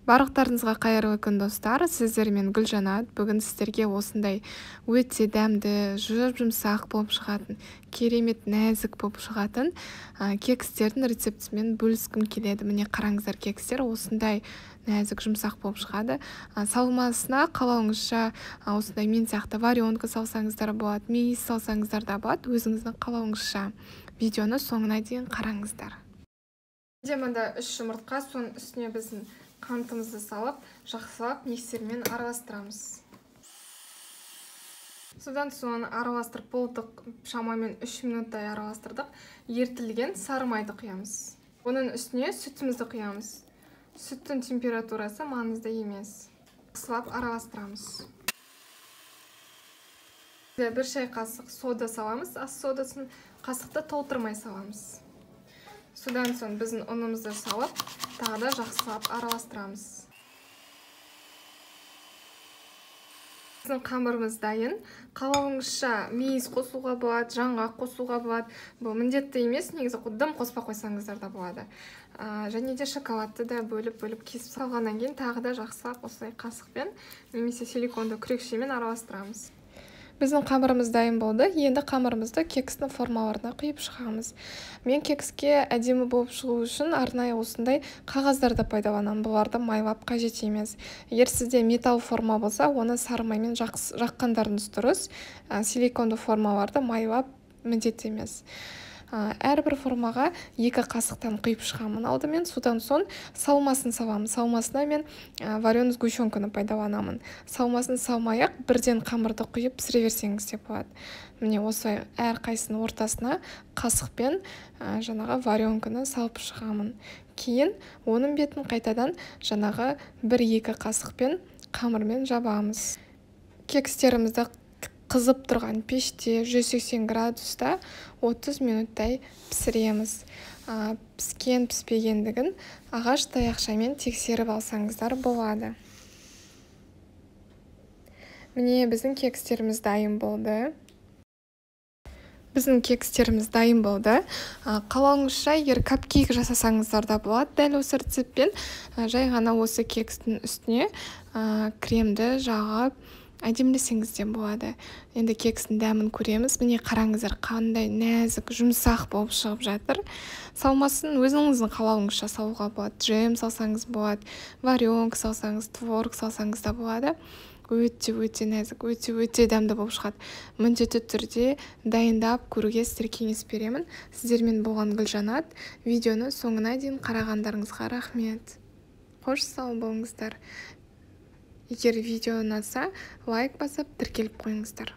Барлықтарыңызға қайырлы күн, достар. Сіздермен Гүлжанат. Бүгін сіздерге осындай өте дәмді, жұп-жұмсақ болып шығатын, керемет нәзік болып шығатын кекстердің рецептімен бөліскім келеді. Міне қараңыздар, кекстер осындай нәзік, жұмсақ болып шығады. Салмасына қалауыңызша осындай мен сияқты варенка салсаңыздар болады, мейіз салсаңыздар да болады, өзіңіздің қалауыңызша. Видеоны соңына дейін қараңыздар. Мында 3 жұмыртқа, соның үстіне біздің қантымызды салып, жақсылап миксермен араластырамыз. Содан соң араластырып болдық, шамамен 3 минуттай араластырдық. Ерітілген сары майды құямыз. Оның үстіне сүтімізді құямыз. Сүттің температурасы маңызды емес. Жақсылап араластырамыз. 1 шай қасық сода саламыз, ас содасын қасықты толтырмай саламыз. Содан соң біздің ұнымызды салып, тағы да жақсылап араластырамыз. Біздің қамырымыз дайын. Қалауыңызша мейіз қосуға болады, жаңғақ қосуға болады. Бұл міндетті емес, негізі дым қоспай қойсаңыздар да болады. Және де шоколадты да бөліп-бөліп кесіп салғаннан кейін тағы да жақсылап осылай қасықпен немесе силиконды күрекшемен араластырамыз. Біздің қамырымыз дайын болды. Енді қамырымызды кекстің формаларына құйып шығамыз. Мен кекске әдемі болып шығу үшін арнайы осындай қағаздарды пайдаланамын. Бұларды майлап қажет емес. Егер сізде металл форма болса, оны сары маймен жаққандарыңыз дұрыс. Силиконды формаларды майлап міндетті емес. Әрбір формаға 2 қасықтан құйып шығамын алдымен. Содан соң салмасын саламын. Салмасына мен вареный сгущенканы пайдаланамын. Салмасын салмай-ақ бірден қамырды құйып пісіре берсеңіз де болады. Міне осылай әрқайсының ортасына қасықпен жаңағы варенканы салып шығамын. Кейін оның бетін қайтадан жаңағы 1-2 қасықпен қамырмен жабамыз. Кекстерімізді қызып тұрған пеште 180 градуста 30 минуттай пісіреміз. Піскен піспегендігін ағаш таяқшамен тексеріп алсаңыздар болады. Міне біздің кекстеріміз дайын болды. Біздің кекстеріміз дайын болды. Қалауыңызша егер капкейк жасасаңыздар да болады. Дәл осы рецептпен жай ғана осы кекстің үстіне кремді жағып әдемілесеңіз де болады. Енді кекстің дәмін көреміз. Міне қараңыздар, қандай нәзік, жұмсақ болып шығып жатыр. Салмасын өзіңіздің қалауыңызша салуға болады. Джем салсаңыз болады, варенка салсаңыз, творог салсаңыз да болады. Өте-өте нәзік, өте-өте дәмді болып шығады. Міндетті түрде дайындап көруге сіздерге кеңес беремін. Сіздермен болған Гүлжанат. Видеоны соңына дейін қарағандарыңызға рахмет. Қош сау болыңыздар. Егер видео ұнаса, лайк басып, тіркеліп қойыңыздар.